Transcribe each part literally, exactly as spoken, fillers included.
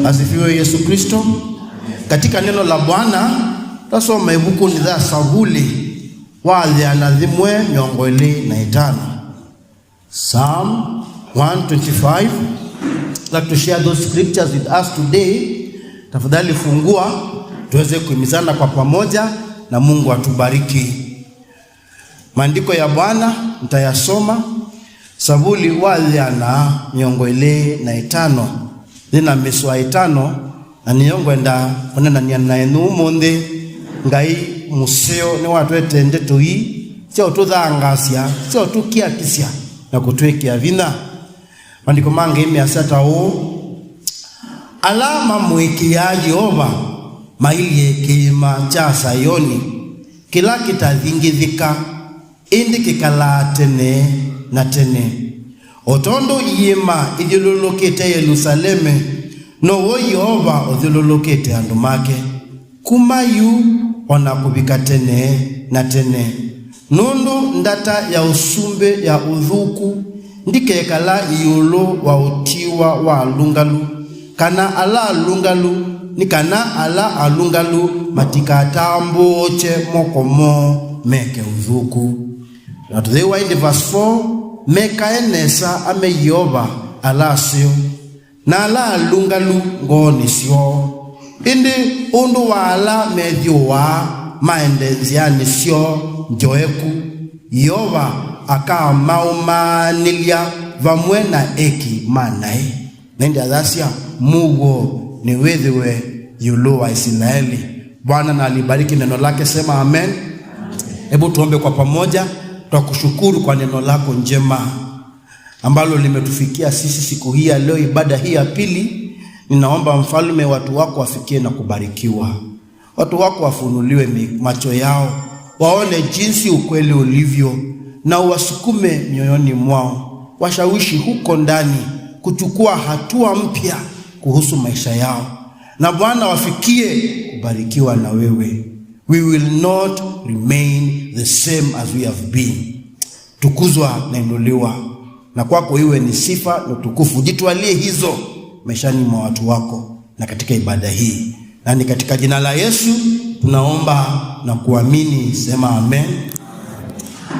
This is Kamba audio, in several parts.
Asifiwe Yesu Kristo. Katika neno la Bwana, tasoma ĩvukunĩ ya Savuli wa Athĩana yĩmwe mĩongo ĩlĩ na ĩtano. Psalm one twenty-five. I'd like to share those scriptures with us today. Tafadhali fungua, tuweze kuhimizana kwa pamoja na Mungu atubariki. Maandiko ya Bwana nitayasoma, Savuli wa ĩana mĩongo ĩlĩ na ĩtano, yĩna mĩsoa ĩtano, na nĩyo ngwenda kũneenany'a naenyu ũmũnthĩ. Ngai mũseo nĩwatũetee ndeto ii sya ũtũthangaasya, sya ũtũkiakisya na kũtwĩkĩa vinya. Maandĩko ma Ngai measya ta ũũ, "Ala mamũĩkĩĩaa Yeova mailyĩ kĩĩma kya Saioni, kĩla kĩtathingĩthĩka, ĩndĩ kĩkalaa tene na tene. O tondũ iĩma ithyũlũlũkĩte Yelusaleme, now'o Yeova ũthyũlũlũkĩte andũ make, kuma yu o na kũvika tene na tene. Nũndũ ndata ya ũsumbĩ ya ũthũku ndikekala ĩũlũ wa ũtiwa wa alũngalu, kana ala alũngalu, nĩ kana ala alũngalu matikatambũũkye moko moo meke ũthũku." Na tũthĩwa ĩndĩ verse four, "Mekae nesa ame Yeova ala aseo, na ala alũngalu ngoonĩ syoo, ĩndĩ ũndũ wa ala methyũũaa maende nzĩanĩ syoo njoeku, Yeova akamaũmaanĩlya vamwe na eki ma naĩ." Na ĩndĩ ayasya, "Mũuo nĩwĩthĩwe ĩũlũ wa Isilaeli." Bwana na alibariki neno lake, sema amen. Hebu tuombe kwa pamoja. Twakushukuru kwa neno lako njema ambalo limetufikia sisi siku hii ya leo, ibada hii ya pili. Ninaomba, Mfalme, watu wako wafikie na kubarikiwa. Watu wako wafunuliwe mi-, macho yao, waone jinsi ukweli ulivyo, na uwasukume mioyoni mwao, washawishi huko ndani kuchukua hatua mpya kuhusu maisha yao. Na Bwana, wafikie kubarikiwa na wewe. We will not remain the same as we have been. Tukuzwa na inuliwa, na kwako iwe ni sifa na utukufu. Jitwalie hizo maishani mwa watu wako na katika ibada hii, na ni katika jina la Yesu tunaomba na kuamini. Sema amen.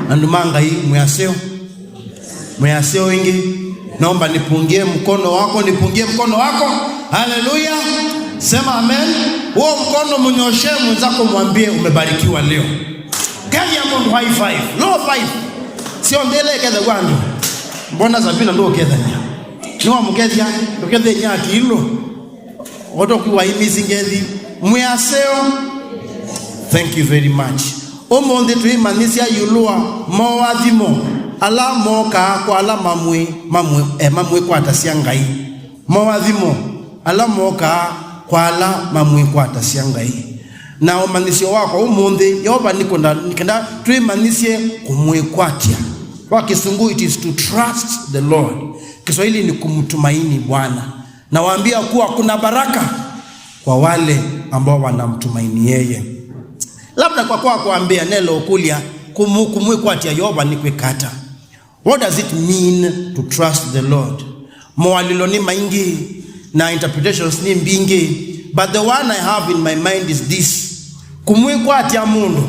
Andũ ma Ngai, mwĩ aseo? Mwĩ aseo ĩngĩ? Naomba nipungie mkono wako, nipungie mkono wako. Haleluya. Sema amen. Huo mkono mnyoshe mwenzako, mwambie, "Umebarikiwa leo." Kethia mũndũ high five, low five. Sio ndele kethagwa andũ. Mbona Sabina ndũkethania? Nĩwamũkethya, ndũkethya inya akilũ. Otokuwa imisi ngethi. Mwĩ aseo. Thank you very much. Ũmũnthĩ twĩmanyĩsya ĩũlũ wa moathimo ala mokaa kwa ala mamwĩ, mamwĩ, eh, mamwĩkwatasya Ngai. Moathimo ala mokaa kwa ala mamwĩkwatasya Ngai. Na ũmanyĩsyo wakwa ũmũnthĩ, Yeova nĩkwenda, nĩkenda twĩmanyĩsye kũmwĩkwatya. Kwa Kĩsũngũ, it is to trust the Lord. Kiswahili ni kumtumaini Bwana. Nawaambia kuwa kuna baraka kwa wale ambao wanamtumaini yeye. Labda kwa, kwa kuambia nelo kulia kumu-, kumwikwatya Yeova ni kwikata. What does it mean to trust the Lord? Mawalilo ni maingi na interpretations ni mbingi, but the one I have in my mind is this. Kumwikwatya mundu,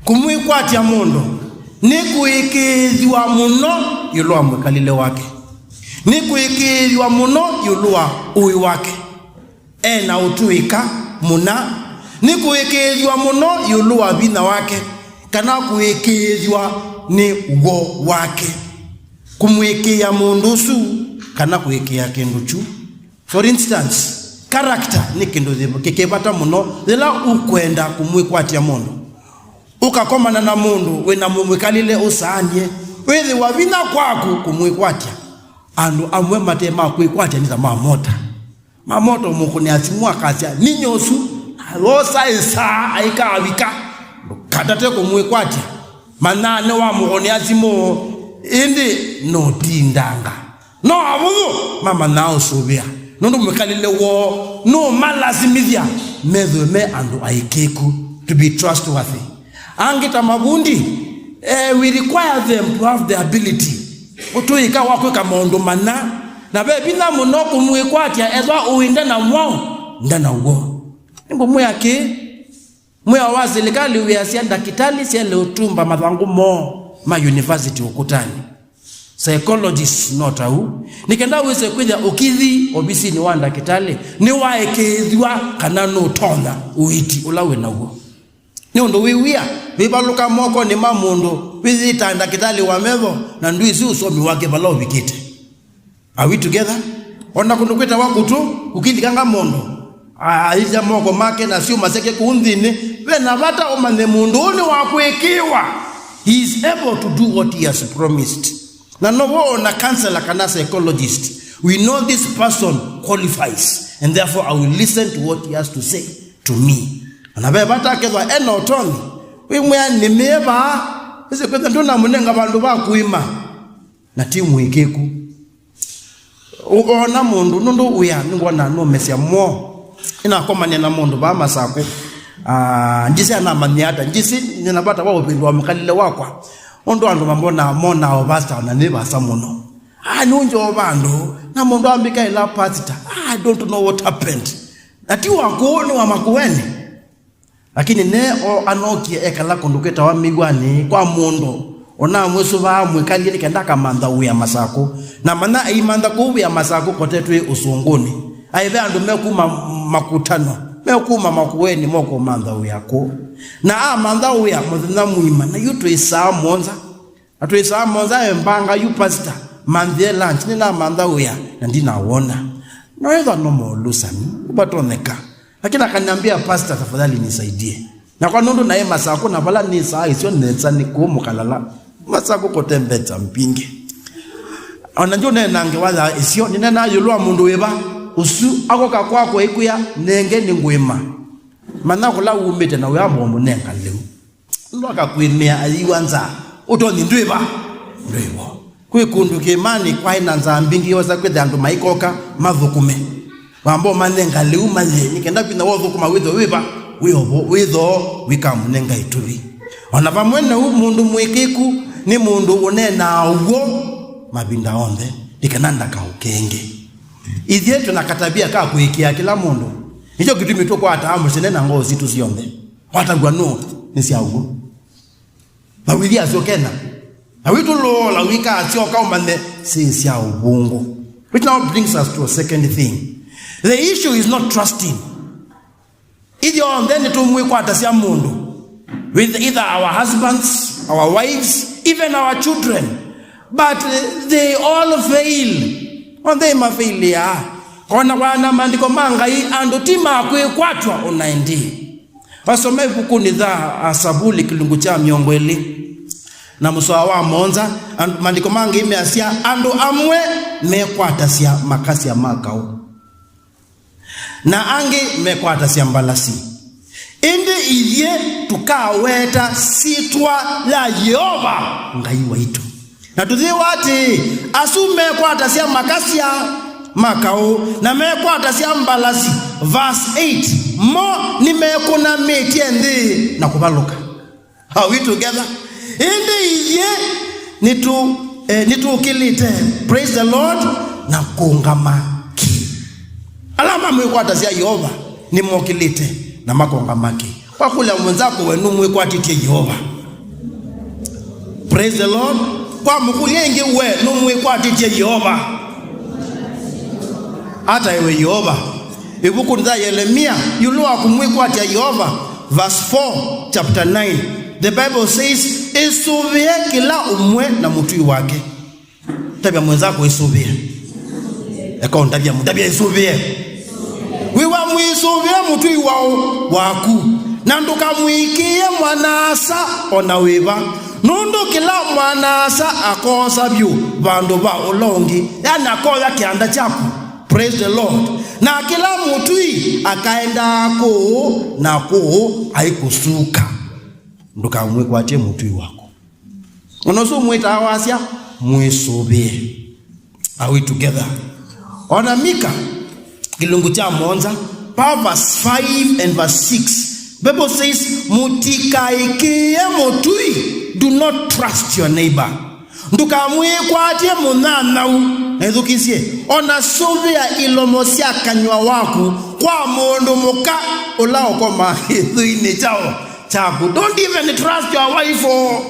kumwikwatya mundu ni kuikiithwa muno iulu wa mwikalile wake. Nĩkwĩkĩĩthw'a mũno ĩũlũ wa ũĩ wake. E na ũtũĩka mũna. Nĩkwĩkĩĩthw'a mũno ĩũlũ wa vinya wake, kana kwĩkĩĩthw'a nĩ w'o wake. Kũmwĩkĩĩa mũndũ ũsu, kana kũĩkĩĩa kĩndũ kyu. For instance, character nĩ kĩndũ kĩ vata mũno yĩla ũkwenda kũmwĩkwatya mũndũ. Ũkakomana na mũndũ wĩ na mwĩkalĩle ũsaanie, wĩthĩwa vinya kwaku kũmwĩkwatya. Andũ amwe mate ma kwĩkwatya nĩ ta ma mota. Ma mota ũmũkũnĩa simũ akasya, "Ninyie ũsu," ayosa ĩsaa aikavika. Ndũkatate kũmwĩkwatya. Manya nĩwamũkũnĩa simũ, ĩndĩ nũtindanga. No avũthũ mamanyaa ũsũvĩa, nũndũ mwĩkalĩle woo nũmalasimĩthya methĩwe me andũ aĩkĩĩku, to be trustworthy. Angĩ ta mavundi, eh, we require them to have the ability, ũtũĩka wa kwĩka maũndũ mana, Na ve vinya mũno kũmwĩkwatya ethwa ũĩ nde na mwaũ, nde na w'o. Nĩngũmwĩa kĩĩ, mwĩao wa silikalĩ wĩasya ndakĩtalĩ syaĩle ũtumba mathangũ moo ma university ũkũtanĩ. Psychologists no ta u. Nĩ kenda wĩse kwĩthĩa ũkithi ovisinĩ wa ndakĩtalĩ, nĩwaĩkĩĩthw'a kana nũtonya ũiiti ũla wĩ naw'o. Nĩ ũndũ wĩ wia, wĩvalũka mokonĩ ma mũndũ wĩyĩtaa ndakĩtalĩ wa metho, na ndwĩsĩ ũsomi wake vala ũvikĩte. Are we together? O na kũndũ kwĩtawa kũtũ, kũkilikanga mũndũ, a-, ailya moko make na syũma syake kũu nthĩnĩ, ve na vata ũmanye mũndũ ũũ nĩ wa kũĩkĩĩwa. He is able to do what he has promised. Na no w'o o na counselor kana psychologist, we know this person qualifies, and therefore I will listen to what he has to say to me. O na ve vata akethwa e na ũtonyi, wĩmwĩa nĩmĩe vaa, ĩsĩ kwĩthĩa ndũnamũnenga vandũ va kũima, na ti mũĩkĩĩku. Ũkoona mũndũ nũndũ wĩa nĩngwona nũmesya mwo. Nĩnakomanie na mũndũ vaa Masakũ. Ah, njĩsĩ anamanyĩa ata, njĩsĩ nĩna vata wa ũvĩndũa mũkalĩle wakwa. Ũndũ andũ mambonaa monaa o pastor na nĩ vaasa mũno. Ah, nũnjoo vandũ, na mũndũ ambĩka ĩla pastor. Ah, I don't know what happened. Na ti wa kũũ, nĩ wa Makueni. Lakini ne o anokie ekala kũndũ kwĩtawa Mĩw'anĩ kwa mũndũ, ona amwĩsũvaa mwĩkalye nĩ kenda akamantha wĩa Masakũ. Na manya aimantha kũu wĩa Masakũ kote twĩ ũsũngũnĩ. Aĩ ve andũ mekuma Makutano, mekuma Makueni mokũmantha wĩa kũu. Na amantha wĩa mũthenya mũima, na yu twĩsaa mũonza. Na twĩsaa mũonza e mbanga yu pastor, manthie lunch, nĩnamantha wĩa, na ndinawona. Naweza no molusani, ubatonyeka. Lakini akaniambia, "Pastor, tafadhali nisaidie." Na kwa nũndũ naĩ Masakũ na vala nĩ saa isyo nesa nĩ kũũ Mũkalala. Masakũ kũtembeta mbingĩ. Ona njo nena ngewa ya isyo, nĩnena yũlũ wa mũndũ wĩva, ũsu akoka kwakwa ĩkwĩa, nenge nĩ ngwĩma. Manya kũla umĩte na wĩa mũnenga lĩu. Nũndũ akakwĩmĩa ayiwa nzaa, ũtonyi ndwĩva? Ndwĩvo. Kwĩ kũndũ kĩĩmanĩ kwaĩ na nzaa mbingĩ yosa kwĩthĩa andũ maikoka mathũkũme. Wamba ũmanenga lĩu maye, nĩ kenda vinya wa ũthũkũma wĩthwe wĩva? Wĩ ovo, wĩthoo wĩkamũnenga ĩtuvi. O na vamwe na ũu, mũndũ mũĩkĩĩku nĩ mũndũ ũneenaa ũw'o mavinda onthe, nĩ kana ndakaũkenge. Ithyĩ twĩ na katavia ka kũĩkĩĩa kĩla mũndũ. Nĩkyo kĩtumi tũkwataa mũsyĩ na ngoo sitũ syonthe. Watavw'a nũũ? Nĩ sya ũw'o. Vawĩthi asyo kena. Na wĩtũloola wĩkaasyoka ũmanye syĩ sya ũvũngũ. Which now brings us to a second thing. The issue is not trusting. Ithyonthe nĩtũmwĩkwatasya mũndũ. With either our husbands, our wives, even our children. But, uh, they all fail. Onthe mafeilĩaa. Kona wana maandĩko ma Ngai, andũ ti ma kwĩkwatw'a o na ĩndĩĩ. Wasoma ĩvukunĩ ya Savuli kĩlungu kya mĩongo ĩlĩ na mũsoa wa mũonza, and-, maandĩko ma Ngai measya, "Andũ amwe mekwatasya makasya ma kaũ, na angĩ mekwatasya mbalasi. Ĩndĩ ithyĩ tũkaweta syĩtwa ya Yeova Ngai waitũ." Na tũthĩwa atĩĩ, asu mekwatasya makasya ma kaũ, na mekwatasya mbalasi, verse eight, mo nĩmekũnamĩtye nthĩ na kũvalũka. Are we together? Ĩndĩ ithyĩ nĩtũ-, eh, nĩtũkĩlĩte, praise the Lord, na kũngama ki. Ala mamwĩkwatasya Yeova nĩmokĩlĩte na makũngama ki. Wakũlya mwenzako, we nũmwĩkwatĩtye Yeova? Praise the Lord. Kwa mũkũlya ĩngĩ, we nũmwĩkwatĩtye Yeova? Ata ewe Yeova. Ĩvukunĩ ya Yelemia, ĩũlũ wa kũmwĩkwatya Yeova, verse four, chapter nine, the Bible says, "Ĩsũvĩe kĩla ũmwe na mũtũi wake." Tavya mwenzako, "Ĩsũvĩe." Eka ũntavya, mũtavya, "Ĩsũvĩe." Wĩwa mwĩsũvĩe mũtũi waũ waku, na ndũkamũĩkĩĩe mwana-a-asa o na wĩva, nũndũ kĩla mwana-a-asa akoosa vyũ vandũ va ũla ũngĩ, yani akoya kĩanda kyaku. Praise the Lord. Na kĩla mũtũi akaendaa kũũ na kũũ aikũsuka. Ndũkamwĩkwatye mũtũi waku. Ona ũsu mwĩtaa wasya, "Mwĩsũvĩe." Are we together? Ona Mika, kĩlungu kya mũonza, pa verse five and verse six, Bible says, "Mũtikaĩkĩĩe mũtũi." Do not trust your neighbor. Ndũkamwĩkwatye mũnyanyaũ. Na ĩthukĩĩsye, o na sũvĩa ilomo sya kanyw'a waku kwa mũndũ mũka ũla ũkomaa kĩthũinĩ kyaũ kyaku. Don't even trust your wife o.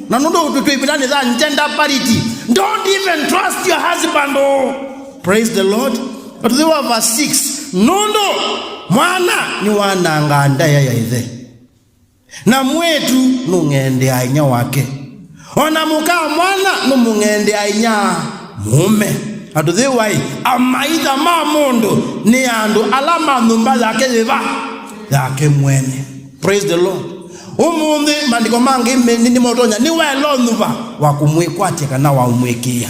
Na nũndũ tũtwĩvĩtanĩtha gender parity, don't even trust your husband o. Praise the Lord. Atũthĩwa verse six, nũndũ mwana nĩwanangaa ndaĩa ya ĩthe, na mwĩĩtu nũng'endeaa inyia wake, o na mũka mwana nũmũng'endeaa inyia mũũme. Atũthĩwa-ĩ, amaitha ma mũndũ nĩ andũ ala ma nyũmba yake yĩva? Yake mwene. Praise the Lord. Ũmũnthĩ, maandĩko mangĩ me-, nĩ, nĩmotonya, nĩwaĩle ũnyuva wa kũmwĩkwatya kana wa ũmwĩkĩĩa.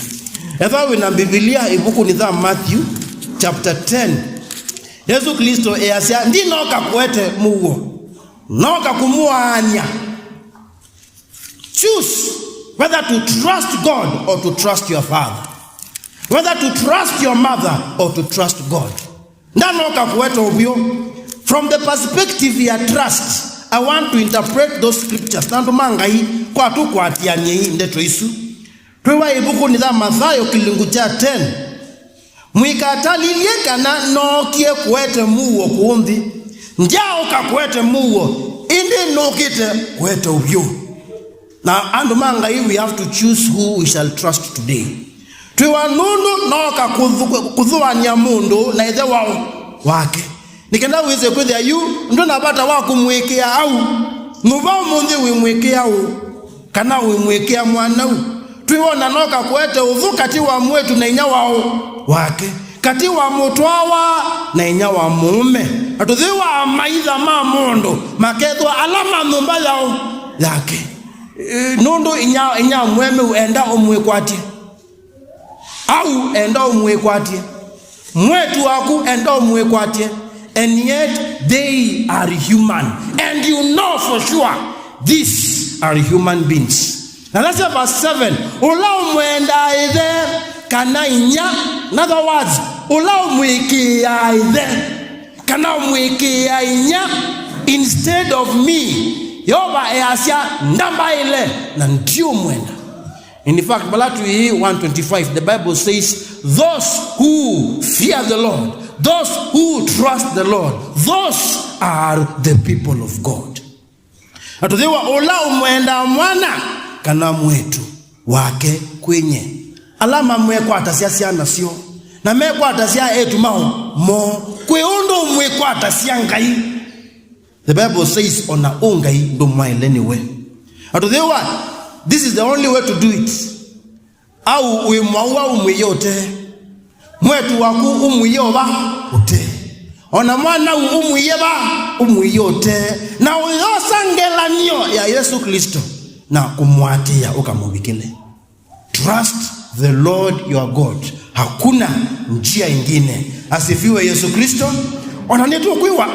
Ethĩwa wĩ na Mbivilia, ĩvukunĩ ya Matthew chapter ten, Yesũ Klĩsto easya, "Ndinooka kũete mũuo, nooka kũmũaany'a." Choose whether to trust God or to trust your father, whether to trust your mother or to trust God. Ndanooka kũete ũvyũ. From the perspective ya trust, I want to interpret those scriptures. Na andũ ma Ngai, kwa tũkwatĩanĩei ndeto isu. Twĩwa ĩvukunĩ ya Mathayo kĩlungu kya ten, "Mũikatalilye kana nookie kũete mũuo kũũ nthĩ. Ndyaaũka kũete mũuo, ĩndĩ nũkĩte kũete ũvyũ." Na andũ ma Ngai, we have to choose who we shall trust today. Twĩwa nũndũ nooka kũthũ-, kũthũanĩa mũndũ na ĩthe wao wake. Nĩ kenda wĩse kwĩthĩa yu ndwĩ na vata wa kũmwĩkĩa au. Nyuva ũmũnthĩ wĩmwĩkĩa ũ, kana wĩmwĩkĩa mwanau? Twĩwona nooka kũete ũthũ katĩ wa mwĩĩtu na inyia wao wake, katĩ wa mũtwawa na inyia wa mũũme. Na tũthĩwa amaitha ma mũndũ makethwa ala ma nyũmba yao yake. Ĩ, nũndũ inyia, inyia mũemeu enda ũmwĩkwatye. Au enda ũmwĩkwatye. Mwĩĩtu waku enda ũmwĩkwatye. And yet they are human. And you know for sure these are human beings. Na that's verse seven. Ũla ũmwendaa ĩthe kana inyia, in other words, ũla ũmwĩkĩĩaa ĩthe kana ũmwĩkĩĩaa inyia instead of me, Yeova easya, ndambaĩle na ndiũmwenda. In fact, vala twĩ one twenty-five, the Bible says, "Those who fear the Lord, those who trust the Lord, those are the people of God." Na tũthĩwa ũla ũmwendaa mwana kana mwĩĩtu wake kwĩ nyie, ala mamwĩkwatasya syana syoo, na mekwatasya eĩtu mao moo, kwĩ ũndũ ũmwĩkwatasya Ngai. The Bible says, "Ona ũ Ngai ndũmwaĩle nĩwe." Atũthĩwa, this is the only way to do it. Au wĩ mwaũ wa ũmwĩie ũtee? Mwĩĩtu waku ũmwĩie ũva? Ũtee. Ona mwanau ũmwĩie va? Ũmwĩie ũtee. Na ũyosa ngelany'o ya Yesũ Klĩsto na kũmũatĩĩa ũkamũvikĩle. Trust the Lord your God. Hakuna njia ingine. Asifiwe Yesu Kristo. Ona nĩtũkwĩwa,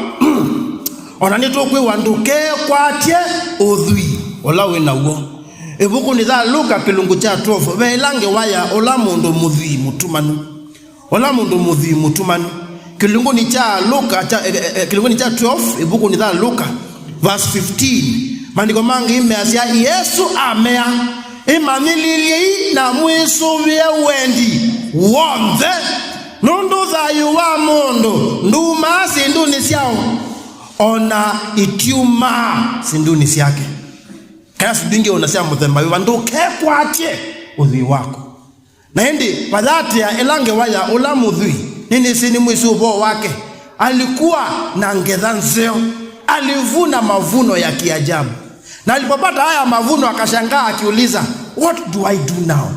ona nĩtũkwĩwa ndũkekwatye ũthwii ũla wĩ naw'o. Ĩvukunĩ ya Luka kĩlungu kya twelve, ve ĩla ngewa ya ũla mũndũ mũthwii mũtumanu. Ũla mũndũ mũthwii mũtumanu. Kĩlungunĩ kya Luka, kya, eh, eh, eh, kĩlungunĩ kya twelve, ĩvukunĩ ya Luka, verse fifteen, maandĩko mangĩ measya, Yesũ amea, "Ĩmanyĩlĩlyei na mwĩsũvĩe wendi w'onthe, nũndũ thayũ wa mũndũ ndumaa syĩndũnĩ syaũ, o na itiumaa syĩndũnĩ syake." Kana syĩndũ ingĩ o na sya mũthemba wĩva, ndũkekwatye ũthwii waku. Na ĩndĩ vayatĩa ĩla ngewa ya ũla mũthwii, nĩnĩsĩ nĩmwĩsĩ ũvoo wake, alikuwa na ngetha nzeo, alivuna mavuno ya kiajabu. Na alipopata haya mavuno akashangaa akiuliza, "What do I do now?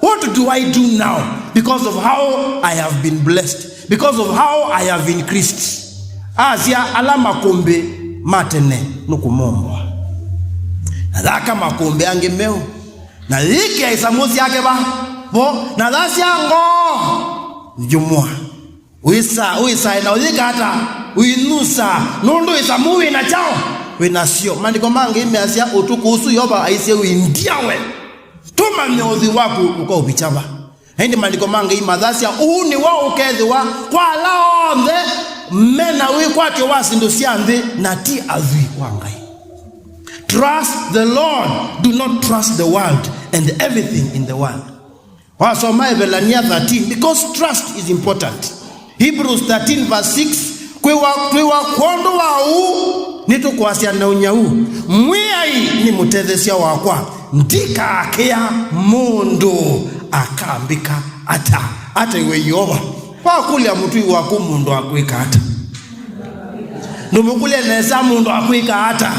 What do I do now? Because of how I have been blessed, because of how I have increased." Asya, "Ala makũmbĩ ma tene nũkũmomboa." Na thaka makũmbĩ angĩ meũ. Na yĩkĩa isamũ syake va vo, na thasya ngoo njumwa. Wĩsa, wĩsae na ũyĩka ata? Ũinusa, nũndũ isamũ wĩ na kyaũ? Wĩ nasyo. Maandĩko mangĩ measya ũtukũ ũsu Yeova aisye, "Wĩ ndiawe, tũmanye ũthwii waku ũkaũvikya va." Na ĩndĩ maandĩko mangĩ imathasya, ũu nĩw'o ũkethĩwa kwa ala onthe me na wĩkwatyo wa syĩndũ sya nthĩ, na ti athwii kwa Ngai. Trust the Lord, do not trust the world and everything in the world. Wasoma Evelania thirteen, because trust is important. Hebrews thirteen verse six, kwĩwa, kwĩwa kwondũ wa ũu, nĩtũkwasya na ũnyau, Mwĩai nĩ mũtetheesya wakwa, ndikakĩa mũndũ akambĩka ata. Ata iwe Yeova, wakũlya mũtũi waku mũndũ akwĩka ata? Ndũmũkũlya nesa mũndũ akwĩka ata?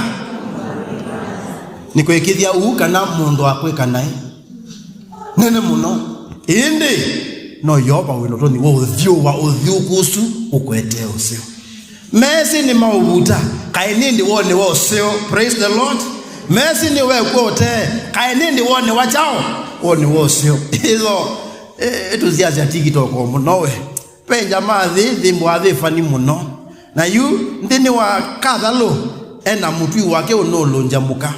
Nĩkwĩkĩthya ũu kana mũndũ akwĩka naĩ nene mũno. Ĩndĩ no Yeova wĩ na ũtonyi wa ũthyũũa ũthyũũku ũsu ũkũetee ũseo. Mesĩ nĩ maũvuta, kaĩ nĩndĩ wone wa ũseo? Praise the Lord. Mesĩ nĩ wekw'a ũtee, kaĩ nĩndĩ wone wa kyaũ? Wone wa ũseo. Ĩtho, ĩ-, ĩtũsiasya TikTok mũno we. Ve njamaa thĩ, thĩmbwa thĩ fani mũno. Na yu, nthĩnĩ wa kathalũ, ena mũtũi wake ũnũũlũngya mũka.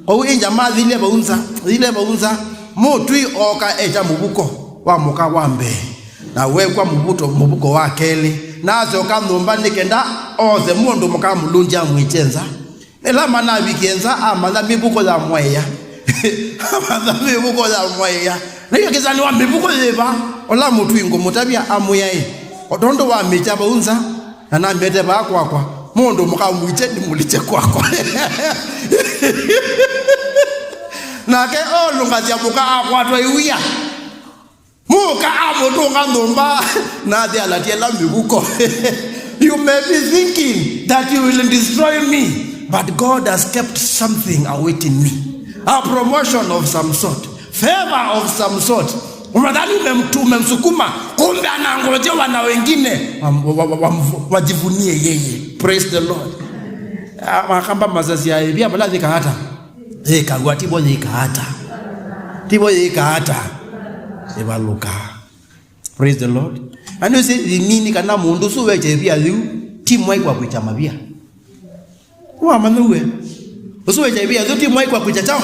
Kwoou ĩngya mathile vau nza, thile vau nza, mũtũi ooka ekya mũvuko wa mũka wa mbee, na wekw'a mũvuto, mũvuko wa kelĩ, na asyoka nyũmba nĩ kenda oose mũndũ mũka amũlũngye amwĩkye nza. Ĩla manavikie nza, amantha mĩvuko ya mwaĩa. Amantha mĩvuko ya mwaĩa. Na yu akĩsanĩwa mĩvuko yĩva, ũla mũtũi ngũmũtavya amwĩa-ĩ, o tondũ wamĩkya vau nza, na namĩete vaa kwakwa, mũndũ mũka mũikye ndĩmũlikye kwakwa. Nake olũngasya mũka akwatwa ĩwia. Mũka amũtũnga nyũmba, na athi alatie ĩla mĩvuko. You may be thinking that you will destroy me, but God has kept something awaiting me. A promotion of some sort. Favor of some sort. Unadhani umemtu-, umemsukuma, kumbe anangojea wana wengine wam-, wa-, wa-, wam-, wajivunie yeye. Praise the Lord. Ah, makamba masasi ya ĩvia vala yĩka ata? Yĩkaw'a, tivo yĩka ata? Tivo yĩka ata? Ĩvalũka. Praise the Lord. Na nĩwĩsĩ thĩnĩnĩ kana mũndũ ũsu wekya ĩvia yĩu, ti mwai kwa kwĩkya mavia. Wamanya we? Ũsu wekya ĩvia yĩu ti mwai kwa kwĩkya kyaũ?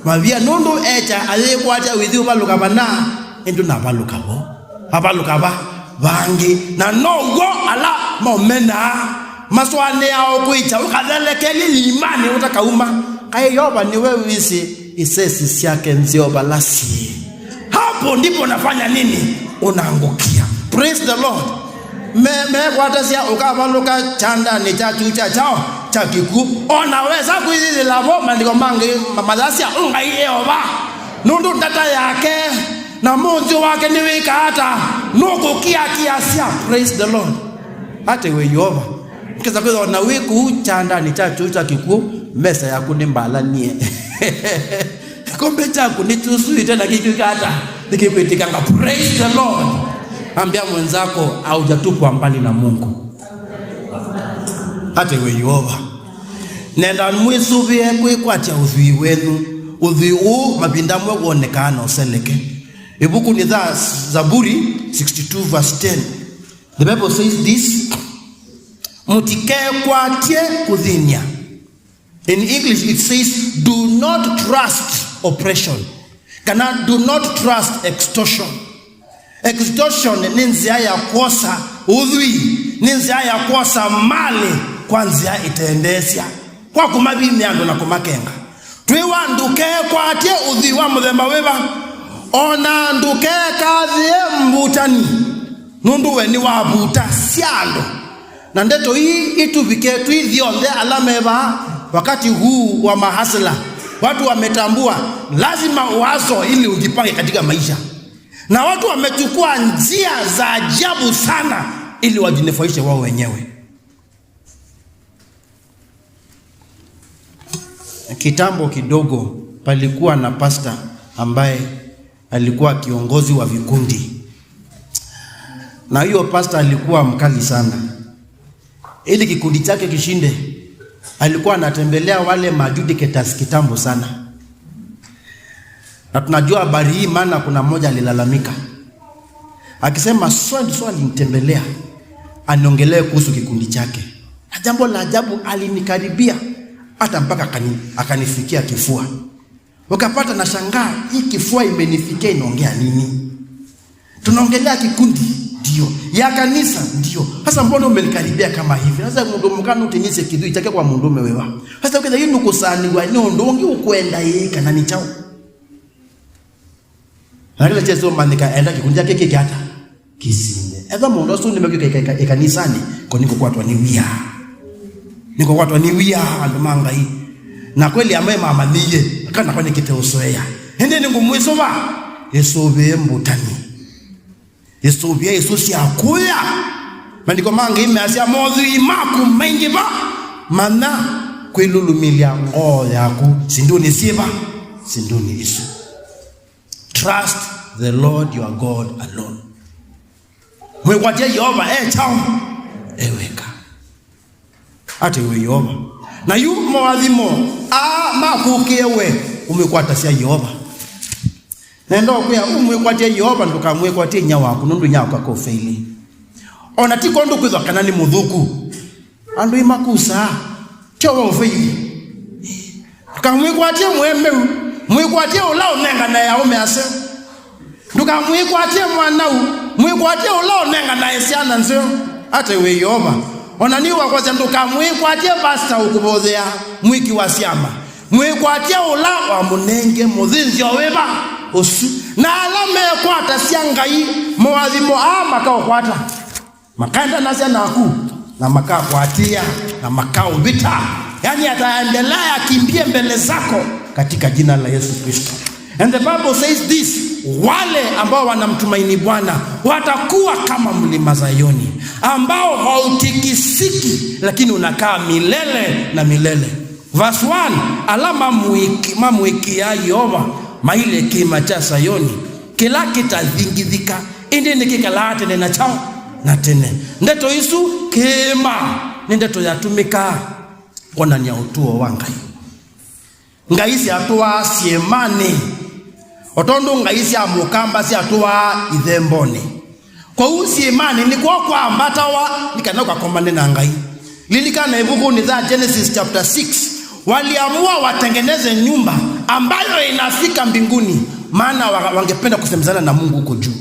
Mavia, nũndũ ekya ayĩkwatya wĩthi ũvalũka vana, ĩndĩ navalũka vo. Avalũka va? Vangĩ. Na now'o ala maumenaa masũanĩaa o kwĩkya ũkathelekeli iimanĩ ũtakauma. Kaĩ Yeova nĩwe wĩsĩ isesi syake nzeo vala syĩ. Hapo ndipo nafanya nini? Unaangukia. Praise the Lord. Me-, mekwatasya ũkavalũka kyandanĩ kya kyuu kya kyaũ? Kya kĩkw'ũ. O na wesa kwĩyĩthĩla vo, maandĩko mangĩ ma-, mayasya, "Ũ Ngai Yeova, nũndũ ndata yake na mũnzyo wake nĩwĩkaa ata? Nũkũkiakiasya." Praise the Lord. Ate we Yeova. Kesa kwĩthwa na wĩ kũu kyandanĩ kya kyuu kya kĩkw'ũ, mesa yaku nĩ mbalanie. Kĩkombe kyaku nĩkyusuĩte na kĩkwĩka ata? Nĩkĩkwĩtĩkanga. Praise the Lord. Ambia mwenzako, "Haujatupwa mbali na Mungu." Ate we Yeova. Nenda mwĩsũvĩe kwĩkwatya ũthwii wenyu. Ũthwii ũũ mavinda amwe wonekaa na ũseleke. Ĩvukunĩ ya Zaburi sixty-two verse ten. The Bible says this, "Mũtikekwatye kũthĩny'a." In English it says, "Do not trust oppression." Kana, "Do not trust extortion." Extortion nĩ nzĩa ya kwosa ũthwii, nĩ nzĩa ya kwosa malĩ kwa nzĩa ĩtendeesya, kwa kũmavinya andũ na kũmakenga. Twĩwa ndũkekwatye ũthwii wa mũthemba wĩva, o na ndũkekathĩe mbutani, nũndũ we nĩwavuta sya andũ. Na ndeto ii ituvike twĩ ithyonthe ala me vaa wakati huu wa mahasla. Watu wametambua, lazima uwaso ili ujipange katika maisha. Na watu wamechukua njia za ajabu sana ili wajinufaishe wao wenyewe. Kitambo kidogo, palikuwa na pasta ambaye alikuwa kiongozi wa vikundi. Na huyo pasta alikuwa mkali sana. Ili kikundi chake kishinde, alikuwa anatembelea wale maadjudicators kitambo sana. Na tunajua habari hii maana kuna mmoja alilalamika. Akisema, "So and so alinitembelea, aniongelee kuhusu kikundi chake. Na jambo la ajabu, alinikaribia, hata mpaka akani-, akanifikia kifua." Ukapata na shangaa, "Hii kifua imenifikia inaongea nini? Tunaongelea kikundi, ndio. Ya kanisa, ndio. Sasa mbona umenikaribia kama hivi?" Sasa mũndũ mũka nũtinĩsye kĩthũi kyake kwa mũndũme wĩva. Sasa ũkĩtha yu nũkũsanĩw'a nĩ ũndũ ũngĩ ũkwenda ĩĩ kana nĩ kyaũ? Na kĩla kyesa ũmanyĩka, enda kĩkundi kyake kĩke ata? Kĩsinde. Ethwa mũndũ ũsu nĩmekwĩka ĩka-, ĩka-, ĩkanisanĩ, ko nĩkũkwatwa nĩ wia. Nĩkũkwatwa nĩ wia, andũ ma Ngai. Na kweli amwe mamanyie, kana kwa nĩkĩte ũsoea. Ĩndĩ nĩngũmwĩsũva, ĩsũvĩe mbũtani. Ĩsũvĩe ĩsu sya kũya. Maandĩko ma Ngai measya, mothwii maku maingĩva, manya kwĩlulumĩlya ngoo yaku syĩndũnĩ syĩva? Syĩndũnĩ isu. Trust the Lord your God alone. Mwĩkwatya Yeova e kyaũ? E weka. Ate we Yeova. Na yu moathimo aa makũkĩe we ũmwĩkwatasya Yeova. Nenda ũkwĩa ũmwĩkwatye Yeova, ndũkamwĩkwatye inya waku, nũndũ inya waku akũfeili. Ona ti kwondũ kwĩthwa kana nĩ mũthũku. Andũ imakusaa, tyo we ũfeili. Ndũkamwĩkwatye mũemeu, mwĩkwatye ũla ũnenganae aũme aseo. Ndũkamwĩkwatye mwanau, mwĩkwatye ũla ũnenganae syana nzeo. Ate we Yeova. Ona nĩ wakwasya ndũkamwĩkwatye vasta ũkũvothea, mwĩki wa syama. Mwĩkwatye ũla wamũnenge mũthĩnzĩo wĩva ũsu. Na ala mekwatasya Ngai, moathimo aa makaũkwata. Makaendanasya naku, na makakwatĩa, na makaũvĩta. Yaani, ataendelea akimbie mbele zako katika jina la Yesu Kristo. And the Bible says this, wale ambao wanamtumaini Bwana watakuwa kama mlima Zayoni, ambao hautikisiki, lakini unakaa milele na milele. Verse one, ala mamwĩki-, mamwĩkĩaa Yeova mailye kĩĩma kya Zayoni, kĩla kĩtathingithĩka, ĩndĩ nĩkĩkalaa tene na kyaũ? Na tene. Ndeto isu, kĩĩma, nĩ ndeto yatũmĩkaa kwonany'a ũtũo wa Ngai. Ngai syatũaa syĩmanĩ, o tondũ ngai sya mũkamba syatũaa ithembonĩ. Kwoou syĩmanĩ nĩkw'o kwambatawa nĩ kana ũkakomane na Ngai. Lilikana ĩvukunĩ ya Genesis chapter six, waliamua watengeneze nyumba ambayo inafika mbinguni, maana wa-, wangependa kusemezana na Mungu huko juu.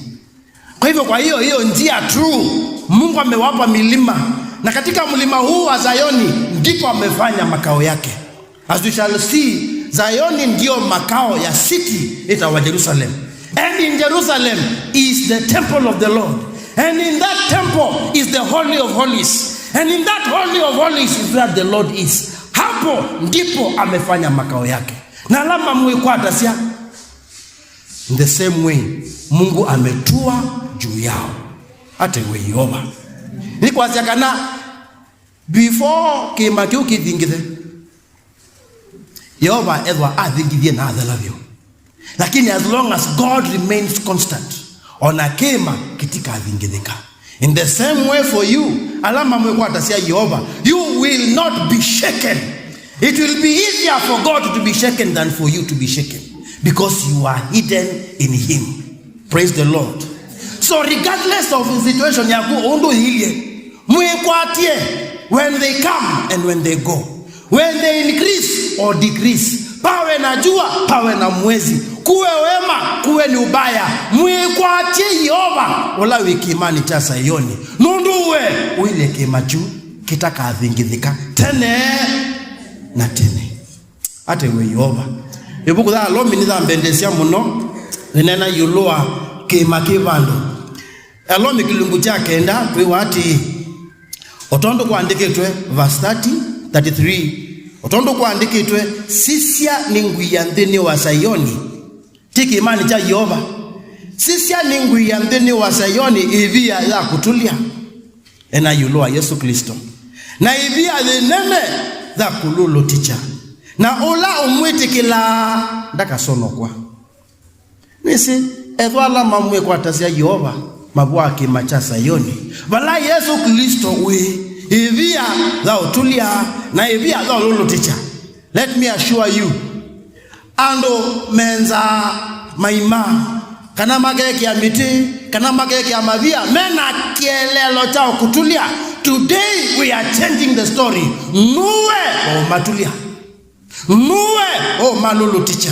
Kwa hivyo, kwa hiyo, hiyo njia true, Mungu amewapa milima, na katika mlima huu wa Zayoni ndipo amefanya makao yake. As we shall see, Zayoni ndio makao ya city ĩtawa Jerusalem. And in Jerusalem is the temple of the Lord. And in that temple is the Holy of Holies. And in that Holy of Holies is where the Lord is. Hapo ndipo amefanya makao yake. Na ala mamwĩkwatasya, in the same way, Mungu ametua juu yao. Ate we Yeova. Nĩ kwasya kana before kĩĩma kĩu kĩthingithe, Yeova ethwa athingithie na athela vyũ. Lakini as long as God remains constant, ona kĩĩma kĩtikathingithĩka. In the same way for you, ala mamwĩkwatasya Yeova, you will not be shaken. It will be easier for God to be shaken than for you to be shaken, because you are hidden in him. Praise the Lord. So regardless of situation yaku, ũndũ iilye, mwĩkwatye when they come and when they go. When they increase or decrease, pawe na jua, pawe na mwezi, kuwe wema, kuwe ni ubaya, mwĩkwatye Yeova, ũla wĩ kĩĩmanĩ kya Zayoni, nũndũ we ũilye kĩĩma kyu kĩtakathingithĩka tene na tene. Ate we Yeova. Ĩvuku ya Alomi nĩyambendesya mũno, ĩneena ĩũlũ wa kĩĩma kĩ vandũ. Alomi kĩlungu kya kenda, twĩwa atĩĩ, o tondũ kũandĩkĩtwe, verse thirty, thirty-three, o tondũ kũandĩkĩtwe, "Sisya, nĩngwia nthĩnĩ wa Zayoni," ti kĩĩmanĩ kya Yeova, "Sisya, nĩngwia nthĩnĩ wa Zayoni ĩvia ya kũtũlya," ena ĩũlũ wa Yesũ Klĩsto, "na ĩvia yĩnene ya kũlũlũtĩkya, na ũla ũmwĩtĩkĩlaa ndakasonokwa." Nĩsĩ, ethwa ala mamwĩkwatasya Yeova mavũaa kĩĩma kya Zayoni, vala Yesũ Klĩsto wĩ, ĩvia ya ũtũlya na ĩvia ya ũlũlũtĩkya. Let me assure you, andũ menzaa maima, kana makekĩa mĩtĩ, kana makekĩa mavia, mena kĩeleelo kya ũkũtũlya. Today we are changing the story. Nũwe ũmatũlya. Nũwe ũmalũlũtĩkya.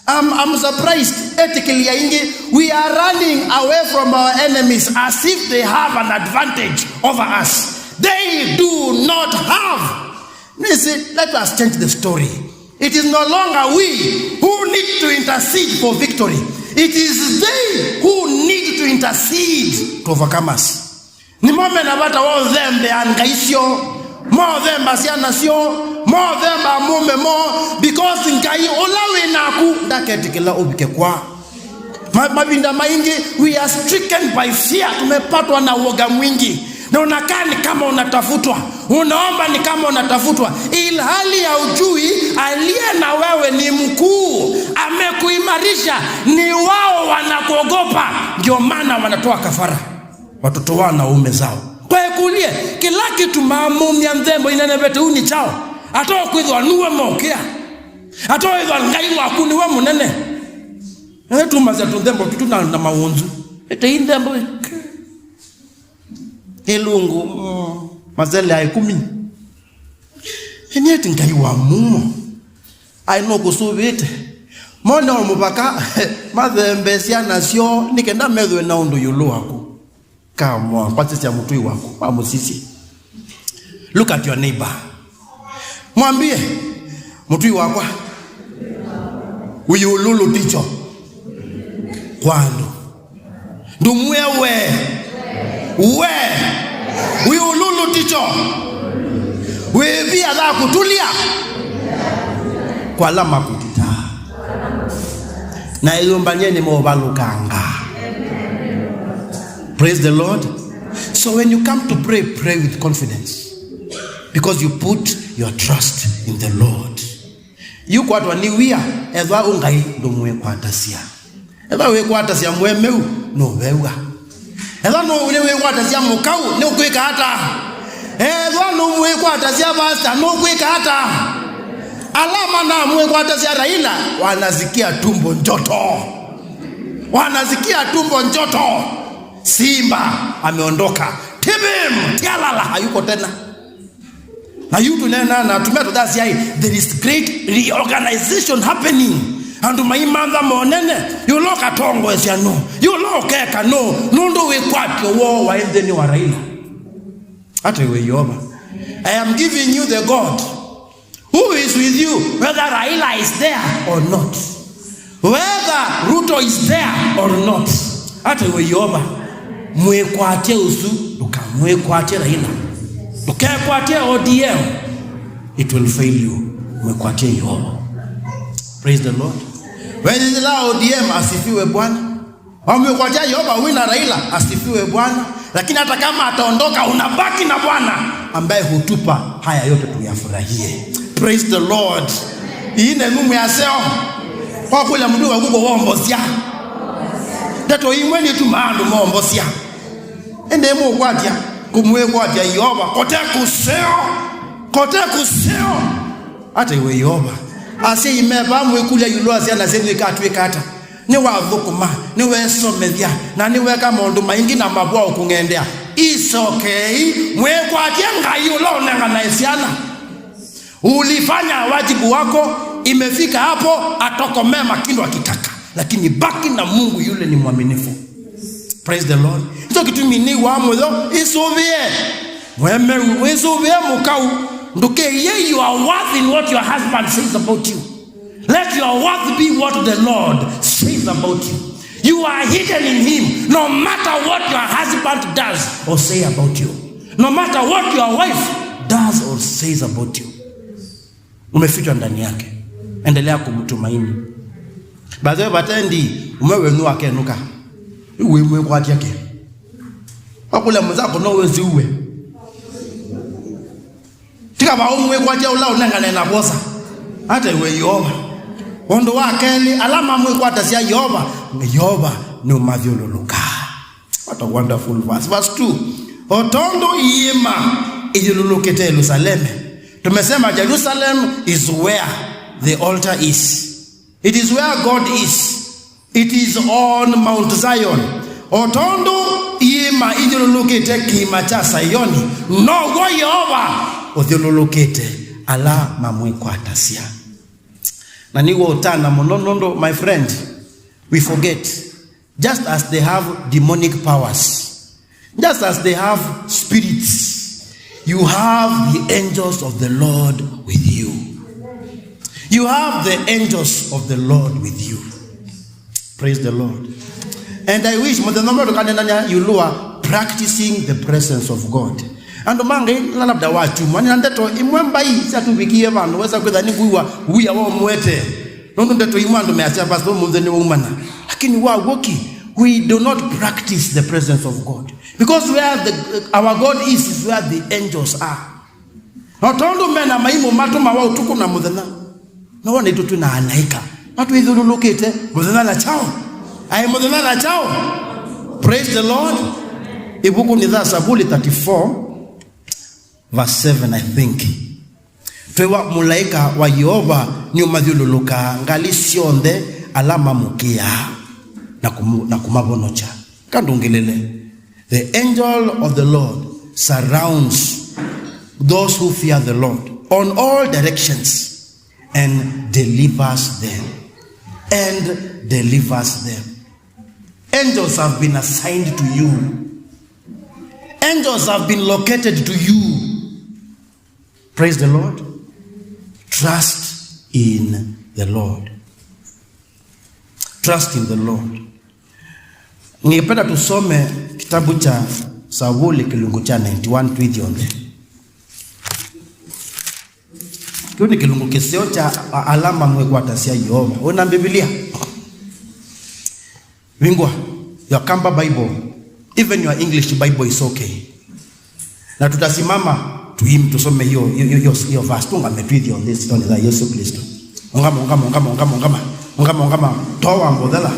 I'm, I'm surprised. Etĩkĩli aingĩ, we are running away from our enemies as if they have an advantage over us. They do not have. Nĩsĩ, let us change the story. It is no longer we who need to intercede for victory. It is they who need to intercede to overcome us. Nĩmo mena vata wa ũthembea ngai syoo, maũthemba syana syoo, maũthemba amũme moo, because Ngai ũla wĩ naku ndaketĩkĩla ũvike kwa. Ma-, mavinda maingĩ, we are stricken by fear, tumepatwa na woga mwingi, na unakaa ni kama unatafutwa, unaomba ni kama unatafutwa, ilhali haujui aliye na wewe ni mkuu, amekuimarisha, ni wao wanakuogopa, ndio maana wanatoa kafara watoto wao na waume zao. Kwa ekulie, kĩla kĩtumaa mũmya nthembo inenevete u nĩ kyaũ? Ata ũkwĩthwa nue mokĩa? Ata ũĩthwa Ngai waku nĩwe mũnene? Nĩtumasya tũnthembo twitũ na, na maũnzu. Ĩte ii nthembo ĩ. Ĩlungu, mm, masele ya ĩkũmi. Ĩnieti Ngai wa mumo. Ai nũkũsũvĩte. Mone o mũvaka mathembe syana syoo nĩ kenda methwe na ũndũ ĩũlũ waku. Kamwa, kwasisya mũtũi waku, wamũsisye. Look at your neighbor. Mwambie, mũtũi wakwa, ũyũlũlũ ticho kwa andũ. Ndũmwĩa we, we, ũyũlũlũ ticho. Wĩvia tha kũtũlya kwa ala makũtitaa. Na ĩyũmbany'e nĩmovalũkanga. Praise the Lord. So when you come to pray, pray with confidence, because you put your trust in the Lord. Yu kwatwa nĩ wia, ethwa ũ Ngai ndũmwĩkwatasya. Ethwa wĩkwatasya mũemeu, nũvew'a. Ethwa nũ-, nĩwĩkwatasya mũkau, nũkwĩka ata? Ethwa nũmwĩkwatasya vasta, nũkwĩka ata? Ala manamwĩkwatasya Raila, wanasikia tumbo njoto. Wanasikia tumbo njoto. Simba ameondoka. Tibim, tialala, hayuko tena. Na yu tũneenaa na atumĩa tũthasya, there is great reorganization happening. Andũ maimantha monene, yũla ũkatongoesya nũ, yũla ũkeka nũ, nũndũ wĩkwatyo woo waĩ nthĩnĩ wa Raila. Ata iwe Yeova, I am giving you the God who is with you, whether Raila is there or not. Whether Ruto is there or not, ata iwe Yeova, mwĩkwatye ũsu, ndũkamwĩkwatye Raila, ndũkekwatye O D M, it will fail you. Mwĩkwatye Yeova. Praise the Lord. Wethĩla O D M, asifiwe Bwana. Wamwĩkwatya Yeova wĩna Raila, asifiwe Bwana. Lakini hata kama ataondoka, unabaki na Bwana ambaye hutupa haya yote tuyafurahie. Praise the Lord. Ii nĩ ng'umu ya seo. Kwa kũlya mũndũ waku kũwombosya. Ndeto imwe nĩtumaa andũ mombosya. Ĩndĩ mũkwatya, kũmwĩkwatya Yeova, kote kũseo, kote kũseo. Ata iwe Yeova. Asyai me vaa mwĩkũlya ĩũlũ wa syana syenyu ikatw'ĩka ata? Nĩwathũkũma, nĩwesomethya, na nĩweka maũndũ maingĩ na mavwaũ kũng'endea. It's okay. Mwĩkwatye Ngai ũla ũnenganae syana. Ulifanya wajibu wako, imefika hapo, atokomee makindo akitaka. Lakini baki na Mungu, yule ni mwaminifu. Praise the Lord. Nĩkyo kĩtumi nĩ wa mũyo, ĩsũvĩe. Mwemeu, wĩsũvĩe mũkau. Ndũkĩie your worth in what your husband says about you. Let your worth be what the Lord says about you. You are hidden in him, no matter what your husband does or say about you. No matter what your wife does or says about you. Umefichwa ndani yake. Endelea kumtumaini. By the way, vatendi, ũmwe wenyu akenũka. Yu wĩmwĩkwatya ke. Wakũlya mwenzako no wĩsiuwe. Tika vaũmwĩkwatya ũla ũnengane na kwosa. Ata iwe Yeova. Ũndũ wa kelĩ, ala mamwĩkwatasya Yeova, Yeova nĩũmathyũlũlũkaa. What a wonderful verse. Verse two. O tondũ iĩma ithyũlũlũkĩte Yerusaleme. Tumesema Jerusalem is where the altar is. It is where God is. It is on Mount Zion. O tondũ iĩma ithyũlũlũkĩte kĩĩma kya Saioni, now'o Yeova ũthyũlũlũkĩte ala mamwĩkwatasya. Na nĩw'o ũtana mũno nũndũ, my friend, we forget. Just as they have demonic powers, just as they have spirits, you have the angels of the Lord with you. You have the angels of the Lord with you. Praise the Lord. And I wish mũthenya ũmwe tũkanenania ĩũlũ wa practicing the presence of God. Andũ ma Ngai, na labda watumwa nĩ na ndeto imwe mbai syatũvikie vandũ wesa kwĩtha nĩ kuiwa wia wa mwete. Nũndũ ndeto imwe andũ measya, "Pastor, ũmũnthĩ nĩ waumana." Lakini wa w'o ki, we do not practice the presence of God. Because where the, our God is, is where the angels are. Na tondũ mena maimũ matũmawa ũtukũ na mũthenya, no wone itũ twĩ na alaĩka matwĩthyũlũlũkĩte mũthenya na kyaũ. Aĩ mũthenya na kyaũ. Praise the Lord. Ĩvukunĩ ya Savuli thirty-four, verse seven, I think. Twĩwa mũlaĩka wa Yeova nĩũmathyũlũlũkaa ngalĩ syonthe ala mamũkĩaa na kũmũ-, na kũmavonokya. Kandũngĩlĩle. The angel of the Lord surrounds those who fear the Lord on all directions and delivers them. And delivers them. Angels have been assigned to you. Angels have been located to you. Praise the Lord. Trust in the Lord. Trust in the Lord. Ningependa tusome kitabu cha Savuli kĩlungu cha ninety-one twĩthyonthe. Kĩu nĩ kĩlungu kĩseo kya a-, ala mamwĩkwatasya Yeova. Wĩna Mbivilia? Vingwa, your Kamba Bible, even your English Bible is okay. Na tutasimama tuim-, tusome hiyo, hiyo, hiyo, hiyo, hiyo verse. Tũngame twĩthyonthe ĩsyĩtwanĩ ya Yesũ Klĩsto. Ungama, ungama, ungama, ungama, ungama. Ungama, ungama. Toa mbothela.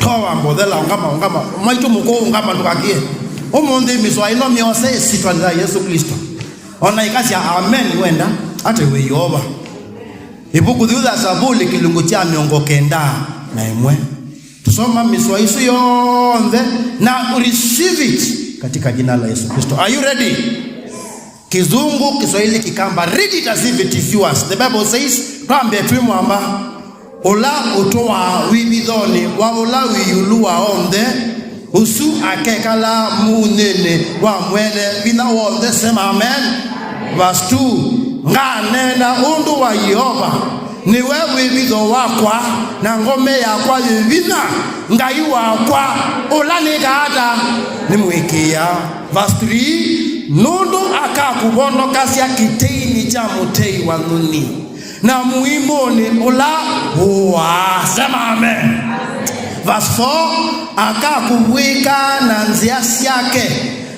Toa mbothela, ungama, ungama. Mwaitũ mũkũũ, ungama ndũkakie. Ũmũnthĩ mĩsoa ĩno myose ĩsyĩtwanĩ ya Yesũ Klĩsto. Ona ĩkasya amen wenda, ate wĩ Yeova. Ĩvuku yĩu ya Savuli kĩlungu kya mĩongo kenda na ĩmwe. Tusoma mĩsoa ĩsu yonthe na receive it katika jina la Yesu Kristo. Are you ready? Kizungu, Kiswahili, Kikamba. Read it as if it is yours. The Bible says, twambe twĩ mwamba, "Ũla ũtũaa wĩvithonĩ wa ũla wĩ ĩũlũ wa onthe, ũsu akekala mũunyĩnĩ wa Mwene Vinya W'onthe." Sema amen. Verse two, nganeena ũndũ wa Yeova, nĩwe wĩvitho wakwa na ngome yakwa yĩ vinya, Ngai wakwa, ũla nĩkaa ata? Nĩmũĩkĩĩaa. Verse three, nũndũ akakũvonokasya kĩtĩinĩ kya mũtei wa nyũnyi, na mũimũnĩ ũla ũaa. Sema amen. Verse four, akakũvw'ĩka na nzĩa syake,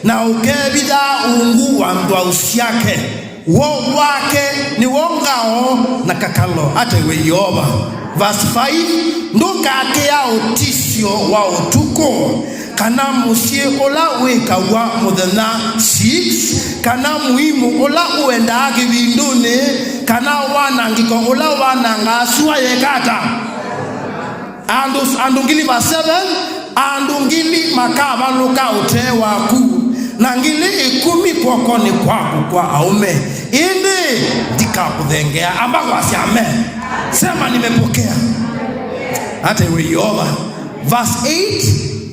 na ũkevitha ungu wa nthwau syake. Woo wake nĩwo ngao na kakalo, ate wĩ Yeova. Verse five, ndũkakĩa ũtisyo wa ũtukũ, kana mũsyĩ ũla wĩkaw'a mũthenya. Six, kana mũimũ ũla ũendaa kĩvindunĩ, kana wanangĩko ũla wanangaa sua yekata. Andũ, andũ ngili, verse seven, andũ ngili makavalũka ũtee waku, na ngili ĩkũmi kw'okonĩ kwaku kwa aũme, ĩndĩ ndikakũthengea. Amba kwasya amen. Sema, "Nimepokea." Ate wĩ Yeova. Verse eight,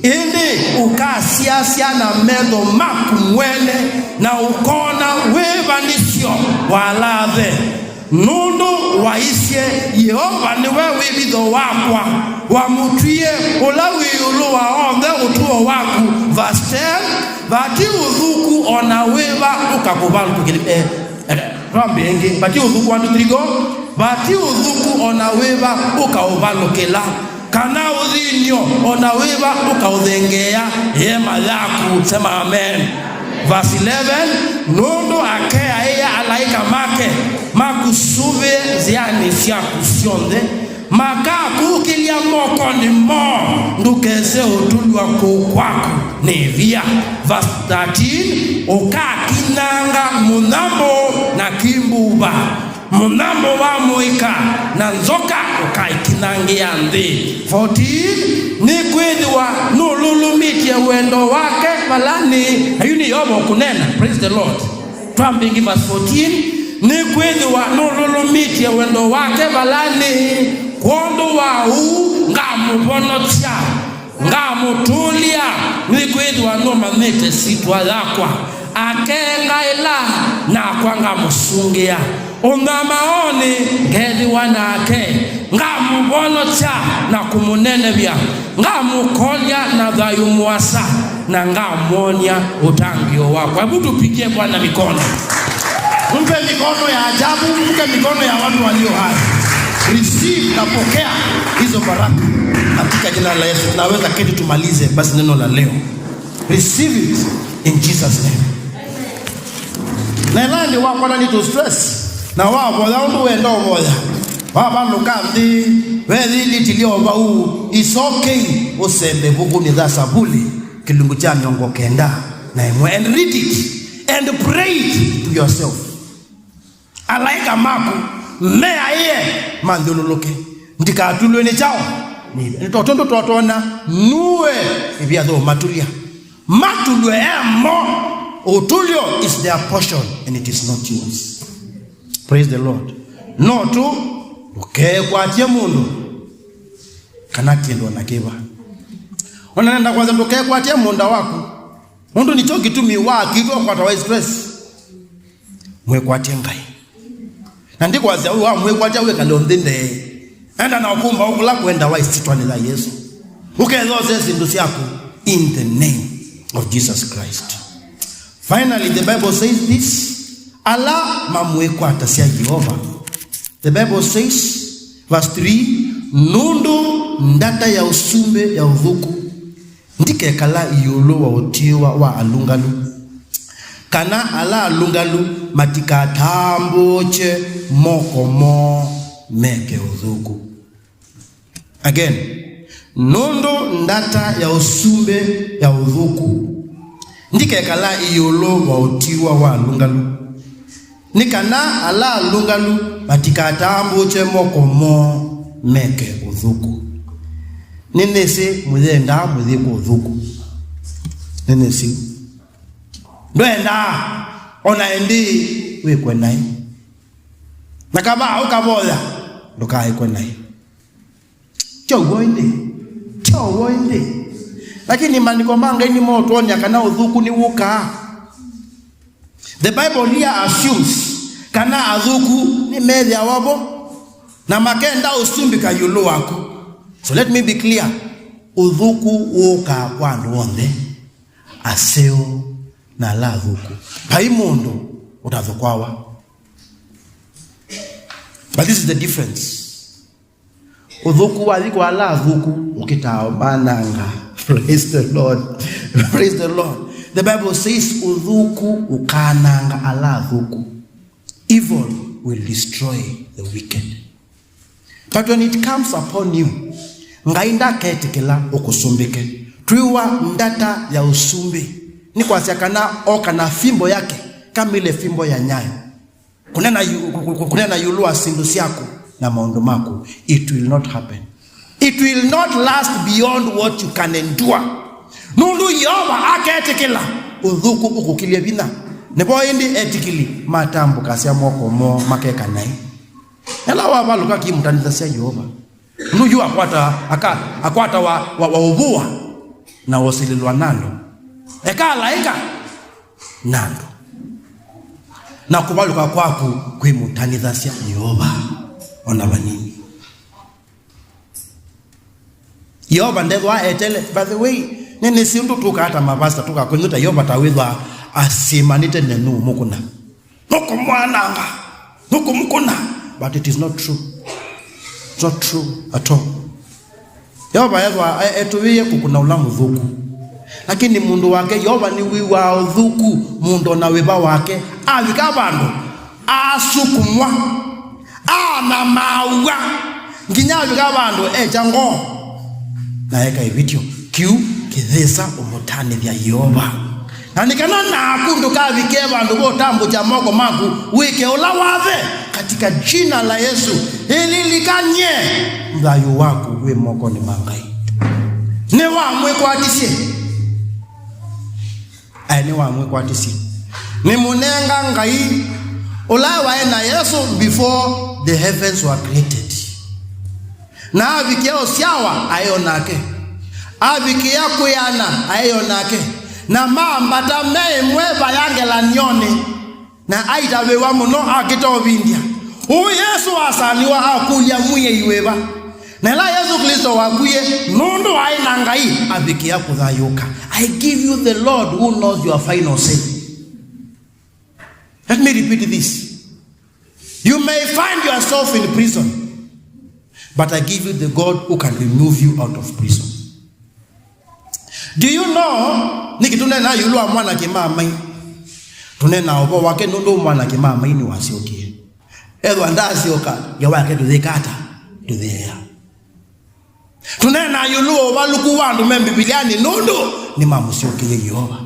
ĩndĩ ũkasyaasya na metho maku mwene, na ũkona wĩvanĩsyo wa ala athe. Nũndũ waisye, Yeova nĩwe wĩvitho wakwa, wamũtwie ũla wĩ ĩũlũ wa onthe ũtũo waku. Verse ten, vati ũthuku o na wĩva ũkakũvalũkĩla. Eh, eh, twambe ĩngĩ. Vati ũthuku, andũ three go. Vati ũthuku o na wĩva ũkaũvalũkĩla, kana ũthĩny'o o na wĩva ũkaũthengeea ĩema yaku. Sema amen. Verse eleven, nũndũ akeaĩa alaĩka make makũsũvĩe nzĩanĩ syaku syonthe, makakũkĩlya mokonĩ moo, ndũkese ũtũlw'a kũũ kwaku nĩ ĩvia. Verse thirteen, ũkakinyanga mũnyambũ na kĩmbumba, mũnyambũ wa mũika na nzoka ũkaikinyangĩa nthĩ. Fourteen, nĩkwĩthĩwa nũlũlũmĩtye wendo wake vala nĩ. Na yu nĩ Yeova ũkũneena. Praise the Lord. Twambe ĩngĩ, verse fourteen, nĩkwĩthĩwa nũlũlũmĩtye wendo wake vala nĩ, kwondũ wa ũu ngamũvonokya, ngamũtũlya, nĩkwĩthĩwa nũmanyĩte syĩtwa yakwa, akengaĩla, nakwa ngamũsũngĩa. Ũnthamaonĩ ngethĩwa nake, ngamũvonokya na kũmũnenevya, ngamũkolya na thayũ mũasa, na ngamwony'a ũtangĩĩo wakwa. Hebu tupigie Bwana mikono. Mpe mikono ya ajabu, mpe mikono ya watu walio hai. Receive na pokea hizo baraka katika jina la Yesu. Tunaweza keti tumalize basi neno la leo. Receive it in Jesus' name. Na ĩla ĩndĩ wakwata nĩ tũ stress, na wavoya ũndũ wenda ũvoya, wavalũka nthĩ, wethĩlĩtilye o vau, it's okay. Ũsembe ĩvukunĩ ya Savuli, kĩlungu kya mĩongo kenda na ĩmwe, and read it, and pray it to yourself. Alaĩka maku meaĩe manzyũlũlũke, ndikatulwe nĩ kyaũ. Nĩ tondũ twatwona nuwe ĩvia thũũ matulya. Matulwe emo, ũtulyo is their portion and it is not yours. Praise the Lord. No tu ndũkekwatye mũndũ kana kĩndũ ona kĩva. Ona nenda kwanza ndũkekwatye mũũnda waku. Ũndũ nĩkyo kĩtumi wakitwa kwata wa stress. Mwĩkwatye Ngai. Na ndikwasya ũu wa mwĩkwatya wĩkale nthĩ ndee. Enda na ũkũmbaũ kũla kwendawa ĩsyĩtwanĩ ya Yesũ. Ũkethosee syĩndũ syaku in the name of Jesus Christ. Finally, the Bible says this, ala mamwĩkwatasya Yeova. The Bible says, verse three, nũndũ ndata ya ũsumbĩ ya ũthũku ndikekala ĩũlũ wa ũtiĩwa wa alũngalu, kana ala alũngalu matikatambũũkye moko moo meke ũthũku. Again, nũndũ ndata ya ũsumbĩ ya ũthũku ndikekala ĩũlũ wa ũtiĩwa wa alũngalu, nĩ kana ala alũngalu matikatambũũkye moko moo meke ũthũku. Nĩnĩsĩ mũyendaa mũyĩkwa ũthũku. Nĩnĩsĩ. Ndwendaa ona ĩndĩ wĩkwe naĩ. Na kavaa ũkavoya, ndũkaĩkwe naĩ. Tyo w'o ĩndĩ. Tyo w'o ĩndĩ. Lakini maandĩko ma Ngai nĩmotwony'a kana ũthũku nĩwũkaa. The Bible here assumes kana athũku nĩmethĩawa vo na makenda ũsumbĩka ĩũlũ waku. So let me be clear. Ũthũku wũkaa kwa andũ onthe, aseũ na ala athũku. Vai mũndũ ũtathũkwawa. But this is the difference. Ũthũku wathi kwa ala athũku ũkĩtaa ũmananga. Praise the Lord. Praise the Lord. The Bible says ũthũku ũkananga ala athũku. Evil will destroy the wicked. But when it comes upon you, Ngai ndaketĩkĩla ũkũsumbĩke. Twĩwa ndata ya ũsumbĩ. Nĩ kwasya kana oka na fimbo yake, kama ile fimbo ya nyayo. Kũnena yu-, kũ-, kũ-, kũnena ĩũlũ wa syĩndũ syaku na maũndũ maku, it will not happen. It will not last beyond what you can endure. Nũndũ Yeova aketĩkĩla ũthũku ũkũkilye vinya. Nĩvo ĩndĩ etĩkĩli matambũkasya moko moo makeka naĩ. Ĩla wavalũka kĩmũtanĩthasya Yeova. Nũndũ yu akwata, aka-, akwata wa, wa, wa ũvũa na ũsilĩlwa na andũ. Eka alaĩka na andũ. Na kũvalũka kwaku kwĩmũtanĩthasya Yeova ona vanini. Yeova ndethwa etele. By the way, nĩnĩsĩ ũndũ tũkaa ta mavasta tũkakwĩnyũ ta Yeova ta wĩthwa asĩmanĩte nenũ mũkũna. Nũkũmwananga, nũkũmũkũna. But it is not true. It's not true at all. Yeova ethwa e-, etũvĩie kũkũna ũla mũthũku. Lakini mũndũ wake, Yeova nĩwĩw'aa ũthũku mũndũ na wĩva wake. Avika vandũ, asukumwa, anamaawa, nginya avika vandũ ekya ngoo, na eka ĩvĩtyo. Kĩu kĩyĩsa ũmũtanĩthya Yeova. Na nĩ kana naku ndũkavike vandũ va ũtambũkya moko maku wĩke ũla wathe, katika jina la Yesu. Ĩlilikany'e, thayũ waku wĩ mokonĩ ma Ngai. Nĩwamwĩkwatisye. Aĩ nĩwamwĩkwatisye. Nĩmũnenga Ngai ũla waĩ na Yesũ before the heavens were created. Na avikie ũsyawa, aĩ o nake. Avikĩa kwĩana, aĩ o nake. Na mambata me ĩmwe vaya ngelany'onĩ. Na aitavĩwa mũno akĩtovindya. Ũu Yesũ wasaanĩwa akũlya, "Mwĩai wĩva?" Na ĩla Yesũ Klĩsto wakwie, nũndũ aĩ na Ngai, avikĩa kũthayũũka. I give you the Lord who knows your final say. Let me repeat this. You may find yourself in prison, but I give you the God who can remove you out of prison. Do you know, nĩkĩ tũneenaa ĩũlũ wa mwanake mamai? Tũneenaa ũvoo wake nũndũ mwanake mamai nĩwasyokie. Ethwa ndaasyoka, ngewa yake tũyĩka ata? Tũyĩea. Tũneenaa ĩũlũ wa ũvalũku wa andũ me Mbivilianĩ nũndũ nĩmamũsyokeiye Yeova.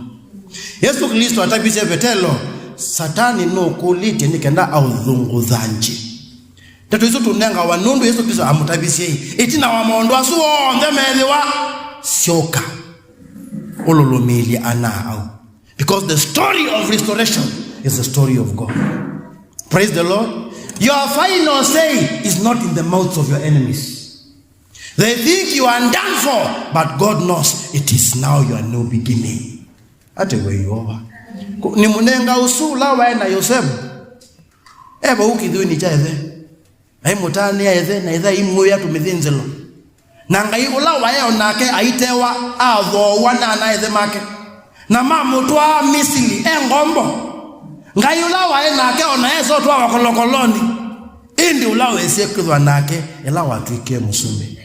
Yesũ Klĩsto atavisye Vetelo, "Satani nũkũlĩtye nĩ kenda aũthũngũthangye." Ndeto isu tũnengawa nũndũ Yesũ Klĩsto amũtavisye ĩtina wa maũndũ asu onthe methĩwa, "Syoka, ũlũlũmĩĩlye ana au." Because the story of restoration is the story of God. Praise the Lord. Your final say is not in the mouths of your enemies. They think you are done for, but God knows it is now your new beginning. Ate we Yeova. Ku-, nĩ mũnenga ũsu ũla waĩ na Yosevu. E vau kĩthũinĩ kya ĩthe. Aimũtanĩa ĩthe, na ĩthe aimwĩa tũmĩthĩnzĩlo. Na Ngai ũla waĩ o nake aitewa, athoowa na ana-a-ĩthe make, na mamũtwaa Misili e ngombo. Ngai ũla waĩ nake o na esotwawa kolokolonĩ, ĩndĩ ũla wesie kwĩthwa nake ĩla watw'ĩkie mũsumbĩ.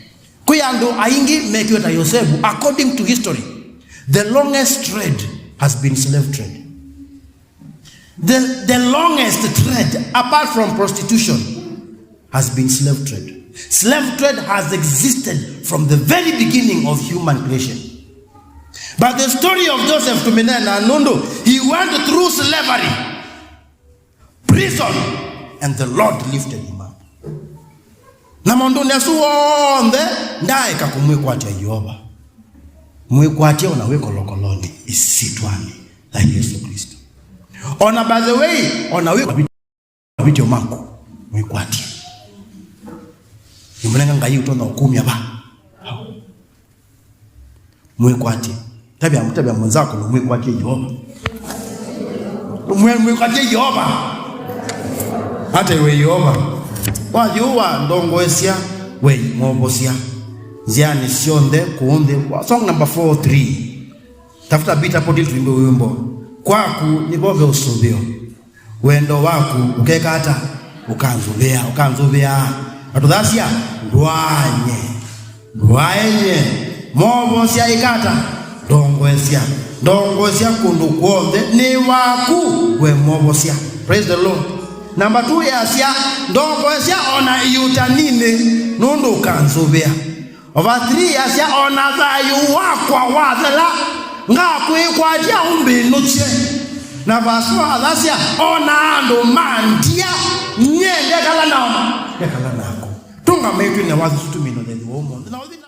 Kwĩ andũ aingĩ mekiwe ta Yosevu, according to history, the longest trade has been slave trade. The, the longest trade, apart from prostitution, has been slave trade. Slave trade has existed from the very beginning of human creation. But the story of Joseph tũmĩneenaa nũndũ he went through slavery, prison, and the Lord lifted him up. Na maũndũnĩ asu onthe, ndaaeka kũmwĩkwatya Yeova. Mwĩkwatye ona wĩ kolokolonĩ, ĩsyĩtwanĩ ya Yesũ Klĩsto. Ona, by the way, ona wĩ mavĩtyo maku, mwĩkwatye. Nĩmũnenga Ngai ũtonya ũkumya va? Mwĩkwatye. Tavya, tavya mwenzako na mwĩkwatye Yeova. Mwe-, mwĩkwatye Yeova. Ate we Yeova. Wathi ũũ wa ndongoesya, we mwovosya nzĩanĩ syonthe kũũ nthĩ. Song number four three. Tafuta beat hapo ili tuimbe wimbo. Kwaku nĩvo ve ũsũvĩo. Wendo waku ũkeka ata? Ũkanzũvĩa, ũkanzũvĩa. Atũthasya, ndwaenye, ndwaenye, mwovosya ĩkata, ndongoesya, ndongoesya kũndũ kw'onthe, nĩ waku we mwovosya. Praise the Lord. Number two yasya, ndongoesya ona ĩũtaninĩ, nũndũ ũkanzũvĩa. Over three yasya, ona thayũ wakwa wathela, ngakwĩkwatya ũmbĩnũkye. Na verse four athasya, ona andũ mandia, nyie ndekala nao, ndekala naku. Tũngamaitwĩ na wathi tũtũmĩno thĩnĩ wa ũmũnthĩ. Na ũthi na